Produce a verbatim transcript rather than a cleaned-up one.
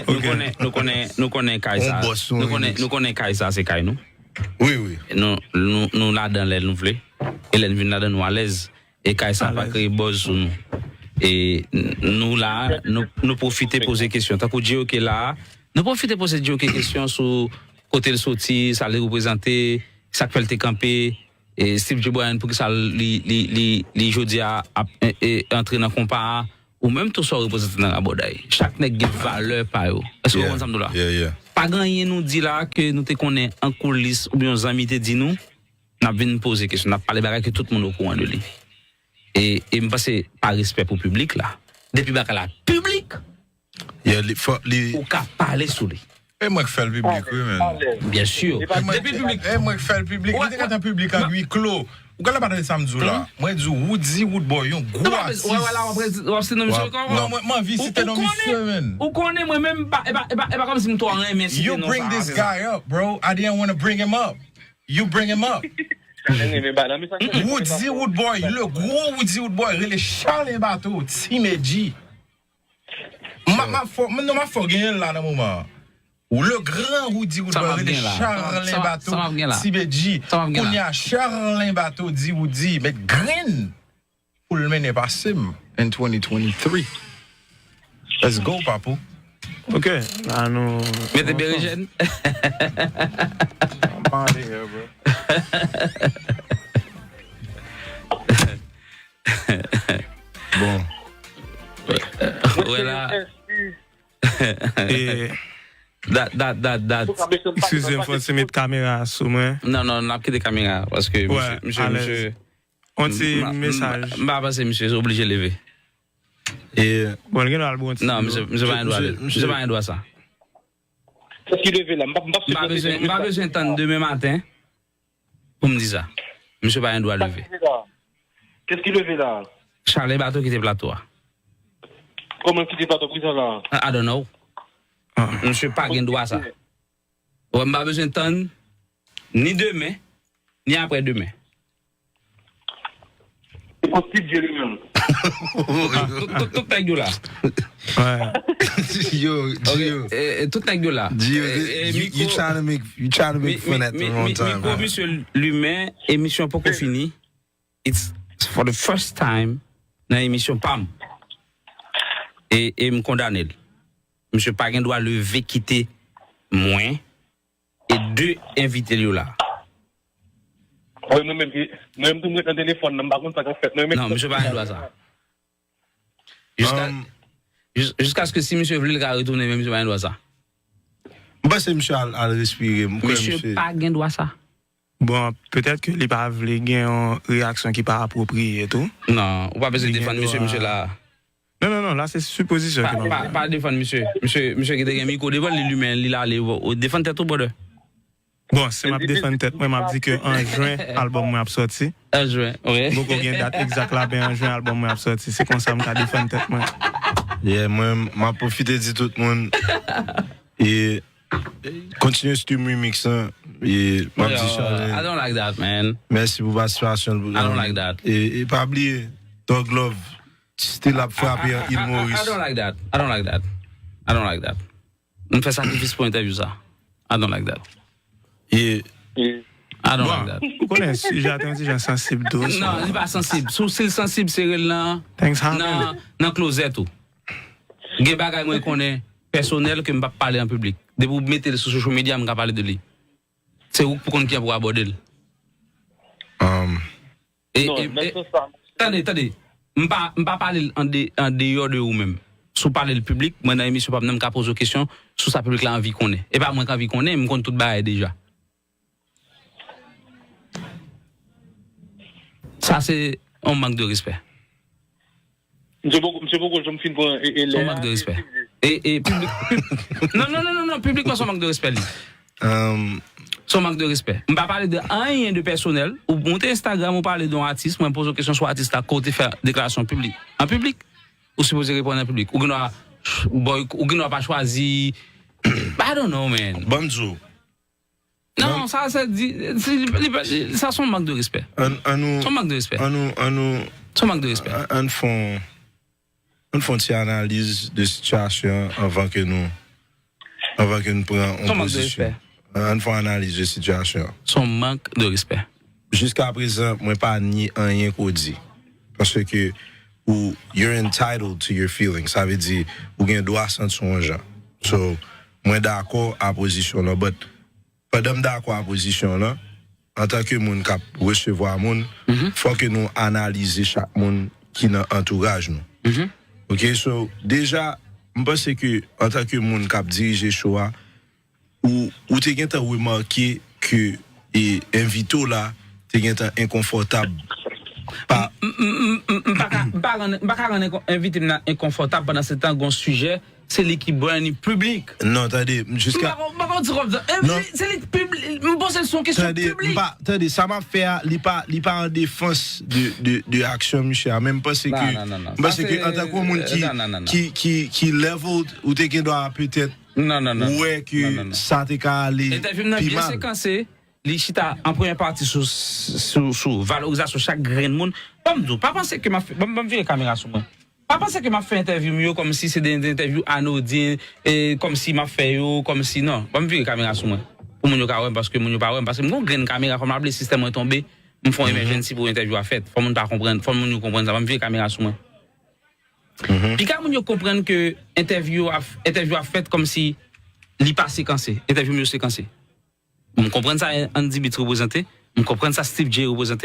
Nou konnen, nou konnen, nou konnen kay sa. Nou konnen, nou konnen kay sa se kay nou. Wi, wi. Nou, nou, nou ladan lè nou vle. E lè n vin ladan nou alèz. E kay sa pa kreye buzz sou nou. E n- nou la, nou, nou pwofite poze kesyon. Tankou Djioke la, nou pwofite poze Djioke kesyon sou kote l soti, sa li reprezante, sa k fè l te kanpe, e Steve J. Bryan, poukisa li, li, li, li jodi a ap e, e, antre nan konpa a, ou menm tou sa w reprezante nan rabòday. Chak nèg gen valè pa yo. Èske w konprann sa m di w la? Pa gen anyen nou di la ke nou te konnen an koulis oubyen yon zanmi te di nou, n ap vin poze kesyon, n ap pale bagay ke tout moun okouran de li. E, e m panse pa respè pou piblik la. Depi bagay la piblik, Yeah, li, fò, li, ou ka pale sou li. E mwen k fè l piblik, wi, men. Byen si. Depi piblik. E mwen k fè l piblik. Li te gentan piblik an wi klo. Ou genlè pa tande sa m di w la. Mwen di w, Roody Roodboy, yon gwo atis. W ap site non misye kòman? Non, mwen, mwen anvi site non misye, men. Ou konnen mwen menm, e pa, e pa, e pa kòmsi m twò renmen site non sa. You bring this guy up, bro. I didn't want to bring him up. You bring him up. Roody Roodboy, le gros Roody Roodboy, rele Charlin Bato, Ti Medji. M ap fè w genyen l la nan moman an. Ou le gran Roody Roodboy, rele Charlin Bato, Ti Medji. Kounye a Charlin Bato di Roody met grenn pou l mennen pase m in twenty twenty-three. Let's go, papou. Ok, la nou. Mete berejèn. I'm out of here, bro. Bon. Wè la. E Dat, dat, dat, dat. Eskize m, fò se met kamera sou mwen. Non, non, n ap kite kamera paske Wè, misye, misye, alèz. misye. On ti mesaj. M pa panse misye oblije leve. E Bon, l gen dwa al bon ti. Non, misye, misye pa gen dwa leve. Misye pa gen dwa sa. Kiyès ki leve la? M pa, m pa M pa bezwen, m pa bezwen tann demen maten pou m di sa. Misye pa gen dwa leve. Kiyès ki leve la? Charlin Bato kite plato a. Kòman kite plato? Poukisa la? I don't know. Misye pa gen dwa sa. Wè, m pa bezwen tann ni demen, ni aprè demen. Se pou Steve J li menm. Tout, tout, tout nèg yo la. Wè. Yo, Gio. E, e, tout nèg yo la. Gio, E, e, you, you mikwo- trying to make, you trying to mi- make fun mi- at the mi- wrong mi- time, Mikwo man. misye limen, emisyon poko fini. It's for the first time nan emisyon pa m. E, e m kondane l. Misye pa gen dwa leve kite mwen e de envite l yo la. Wi, mwen menm ki, mwen menm tou mwen ret nan telefòn nan, m pa konn sa k ap fèt. Mwen menm Non, misye pa gen dwa sa. Jiska, Um, jis- jiskaske si misye vle, l ka retounen, men misye pa gen dwa sa. M panse misye al, al respire. M kwè Misye misye. Pa gen dwa sa. Bon, petèt ke li pa vle gen yon reyaksyon ki pa apwopriye tou. Non, ou pa bezwen Li gen defann misye, dwa- misye la. Non, non, non, la se sipozision Pa, ke nou pa, fè. Pa defann misye. Misye, misye ki te gen mikwo devan li, li men, li la ale, ou defann tèt ou, brother. Bon, si m ap defann tèt mwen, m ap di ke an jen, albòm mwen ap sòti. An jen, wi. M poko gen dat egzak la, men an jen, albòm mwen ap sòti. Se konsa m ka defann tèt mwen. Yeah, mwen, m ap pwofite di tout moun. E kontinye stream remix lan. E m ap di Yo, I Charlin. Don't like that, man. Mèsi pou patisipasyon. I don't like that. E, e pa bliye, Thug Love still ap frape an Il I Moris. Don't like that. I don't like that. I don't like that. M fè sakrifis pou entèvyou sa. I don't like that. E I don't Bon, like that. Ou konnen sijè a te yon ti jan sansib tou. Non, li pa sansib. Si w, si l sansib, se rel nan, Things happen. nan, nan klozèt ou. Gen bagay mwen konnen pèsonèl ke m p ap pale an piblik. Depi w mete l sou social media, m ka pale de li. Se ou k pou konn kijan pou w abòde l. Um, E, Non, e, nan e, sans sa, tande, tande. M pa, m pa pale l an de, an deyò de ou menm. Si w pale l piblik, mwen nan emisyon pa m nan, m ka poze w kesyon sou sa piblik la anvi konnen. E pa mwen k anvi konnen, m konn tout bagay deja. Sa se yon mank de respè. Misye poko, misye poko janm fin pran e, e Se lè yon mank de respè. E, e piblik, pib- non, non, non, non, non, piblikman se yon mank de respè li. um, Se yon mank de respè. M pa pale de anyen de pèsonèl. Ou monte Instagram, ou pale de yon atis, mwen poze w kesyon sou atis la, kote fè deklarasyon piblik. An piblik. Ou sipoze reponn an piblik. Ou gen dwa boy, ou gen dwa pa chwazi. I don't know, man. Ban m di w. Non, sa se di, se, li, li, sa se yon mank de respè. An, an nou, Se yon mank de respè. An nou, an nou, Se yon mank de respè. An, an fon, an fon ti analiz de sitiyasyon an anvan ke nou, Anvan ke n pran yon pozisyon. Ann fè yon analiz de sitiyasyon an. Se yon mank de respè. Jiska prezan, mwen pa nye anyen ke w di. Paske ou, you're entitled to your feelings. Sa vle di, ou gen dwa santi w yon jan. So, mwen dakò a pozisyon w lan, but pandan m dakò a pozisyon w lan, antanke moun k ap resevwa moun, fò ke nou analize chak moun ki nan antouraj nou. Ok, so, deja, m panse ke antanke moun k ap dirije show a, ou, ou te gentan remake ke e, envite w la te gentan enkonfòtab. Pa, M m- m- m- m pa ka m pa rann- m pa ka rann enko- envite m nan enkonfòtab pandan se tan gon sijè se li ki brani piblik. Non, tande, m jiska. M pa konn di kòm sa. Se li piblik. M panse se yon kesyon piblik. Tande, m pa, tande, sa m ap fè a, li pa, li pa an defans de, de, de aksyon misye a, men m panse ke, m panse ke antanke yon moun ki, ki, ki, ki level, ou te gen dwa petèt wè ke sa te ka ale pi mal. Li chita an premyè pati sou, sou, sou valorizasyon chak grenn moun. Ban m di w, pa panse ke m ap fè, ban m, ban m vire kamera sou mwen. Pa panse ke m ap fè entèvyou m yo kòmsi se de, de entèvyou anodin, e, kòmsi m ap fè yo, kòmsi, non. Ban m vire kamera sou mwen. Pou moun yo ka wè m, paske moun yo pa wè m, paske m gon grenn kamera, fò m raple sistèm mwen tonbe, m fè yon emergency pou entèvyou a fèt. Fò moun ta konprann, fò moun yo konprann sa, ban m vire kamera sou mwen. Piga moun yo konprann ke entèvyou a, entèvyou a fèt kòmsi li pa sekanse, entèvyou m yo sekanse. M konprann sa Andy Beats reprezante, m konprann sa Steve J reprezante.